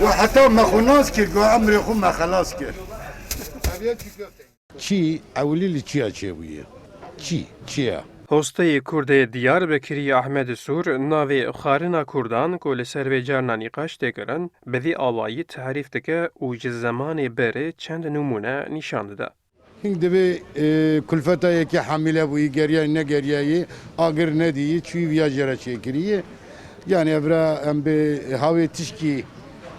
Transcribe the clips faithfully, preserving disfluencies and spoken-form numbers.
Û heta me xwe nas kir, ku emrê xwe me xelas kir. Çî ewilî li çiya çêbûye? Çî, çiya. Hosteyê Kurd ê Diyarbekirî Ahmed Sûr navê xwarina Kurdan ku li ser vê carna nîqaş tê kirin, bi vî awayî terîf dike û ji zemanê berê çend nimûne nîşan dide. Hîn divê, e, kulfeta yekê hamîle bûyî, geriyayî, negeriyayî, agir nediyî, çûyî viya jê re çêkiriyê. Yanî evra em bi hawê tişkî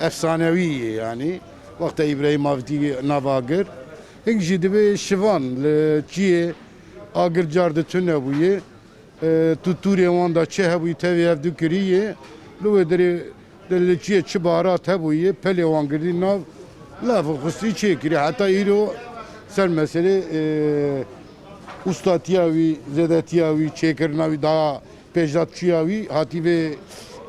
efsanewî yê yanî. Wexta Îbrahîm avitî nav agir. Hîn jî divê şivan li çiyê agir car di tune bûyê. E, tu tûrê wan da çi hebûyî tevî hev du kirî yê. Li wê derê de li çiyê çi baharat hebûyî, pelê wan girdî nav, laf û xustî çê kirî. Heta îro ser meselê, e, ustatiya wî, zêdetiya wî, çêkirina wî, daha pêşdatçiya wî hatî vê,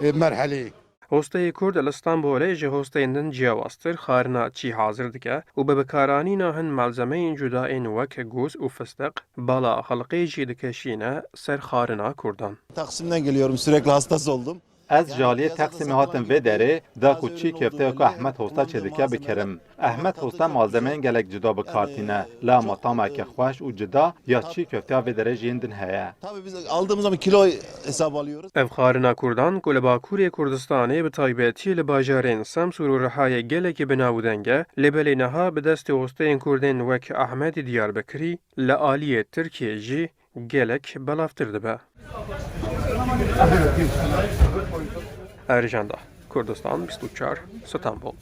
e, merheleyê. Hosteyê Kurd li Stenbolê ji hosteyên din ciyawaztir xwarina çî hazir dike û bi bikaranîna hin malzemeyên cuda ên wek goz û fistiq, bala xelqê jî dikeşîne ser xwarina Kurdan. Taksim'den geliyorum, sürekli hastası oldum. Ez ji aliyê Texsîmê hatim vê derê, da ku çî köfteya ku Ehmed Hosta çêdike bikirim. Ehmed Hosta malzemeyên gelek cuda bi kar tîne, lê matameke xweş û cuda ya çî köfteya vê derê jî yên din heye. Tabii biz aldığımız zaman kilo hesabı alıyoruz. Ev xwarina Kurdan ku li Bakurê Kurdistanê, bi taybetî li bajarên Semsûr û Rihayê gelekî bi nav û deng e, lê belê niha bi destê hosteyên Kurdên wek Ehmedî Diyarbekirî li aliyê Tirkiyê jî gelek belavtir dibe. Ercan Dah, Kurdistan bîst û çar, Stenbol.